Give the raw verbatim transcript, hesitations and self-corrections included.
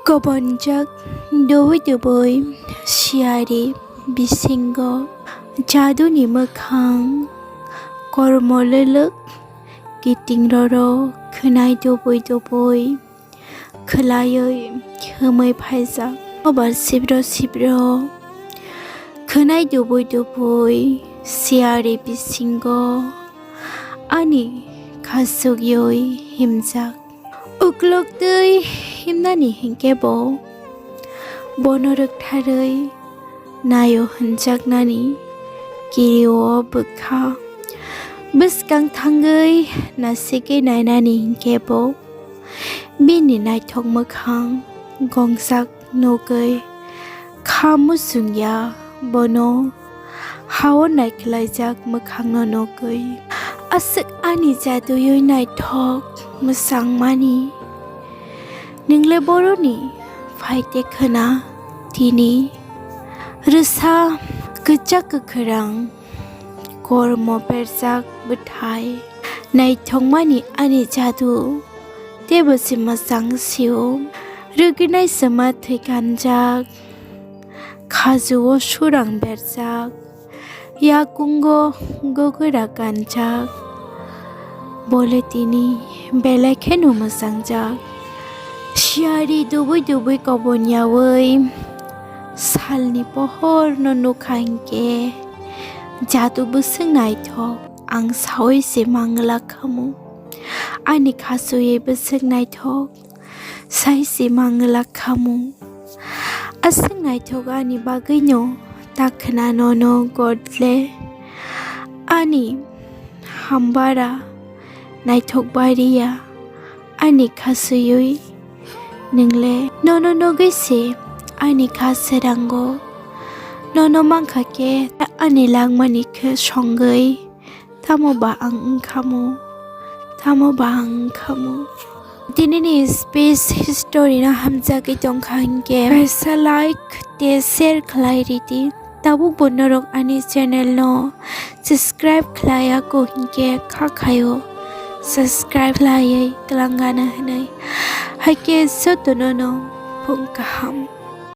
Kobonjak dubui dubui siyari bisingo jaduni mwkhang kormo lwlwk kiting roro khwnai dubui dubui khwlaiwi humui phaijak. Obar sibro sibro khwnai dubui dubui siyari bisingo ani khasugwi himjak. Uklok twi himnani hinkhe bo bono rwktharwi naio hwnjaknani kirio bwkha. Bwskang thangwi nasigwi nainani hinkhe bo bini naithok mwkhang gongjak nugwi kha muchungya bono hao naikhlaijak mwkhangno nugwi. Aswk ani jaduywi naithok mwchangmani, nwng le boroni phaite khwna tini rwsa kwchak kwkhwrang kormo berjak bwthai. Naithokmani ani jadu teibo se mwchang sio. Rwgwinai chwma thwi kanjak, khajuo surang berjak, yakungo gogora kanjak, bole tini belai kheno mwchangjak. Siyari dubui dubui kobonyaui salni pohorno nukha hinkhe jadu bwswk naithok ang saui se mangwlak khamu. Ani khasui bwswk naithok sai se mangwlak khamu. Aswk naithok ani bagwino ta khwna nono godle ani hambara naithok bariya ani khasuyui. Nwngle nono nugwi se ani kha serango, nono mankha khe ani langmani khe songwi. Tamo ba ang wngkhamu, tamo ba ang wngkhamu. Dinini space history no hamjagwi tongkha hinkhe kaisa like tei share khlai ridi. Tabuk bo norok ani channel no subscribe khlaiya ko hinkhe kha khaio subscribe khlaiwi twlangana hwnwi. Haikhe jotono no phung kaham.